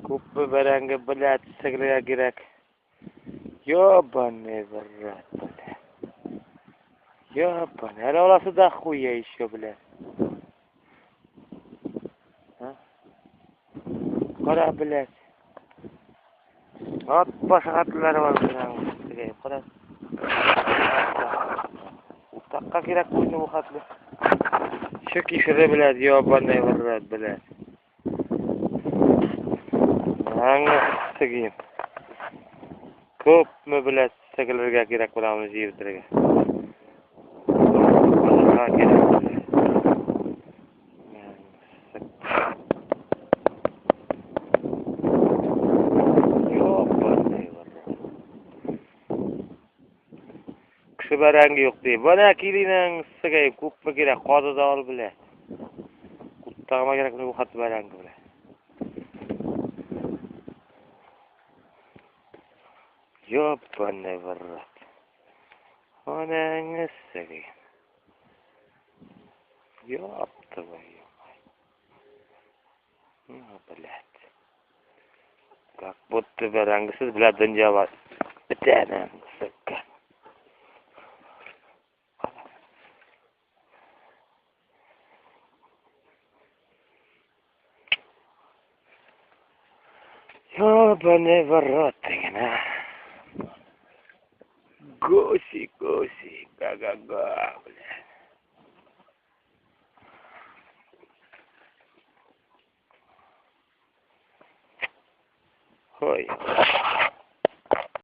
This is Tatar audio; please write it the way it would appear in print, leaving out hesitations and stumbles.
Күпме бәрәңге, блядь, сегелергә кирәк. Ёбаный в рот, блядь. Ёбаный. Әле аласы да хуя еще, блядь. А? Кара, блядь. Ат башы хәтлеләре бар, блядь. Кара. Утакка кирәк бу инде бу хәтле. Чы кишере, блядь, ёбаный в рот, блядь. Аңа сигим. Күпме, блядь, сегелергә кирәк була аны җыеп бетерергә. Базарга кирәк, блядь. Ёбаный в рот. Кеше бәрәңге юк ди. Менә килинең сигәй күпме кирәк, казы да ал, блядь. Куттагыма кирәк бу хәтле бәрәңге, блядь. Ёбаный в рот. Аның сигәй. Ёб твою мать. Ну, блядь. Как будто бәрәңгесез, блядь, дөнья бар. Бетә, сука. Ёбаный в рот, дигән, а. Гуси, гуси, га-га-га, блядь. Ой.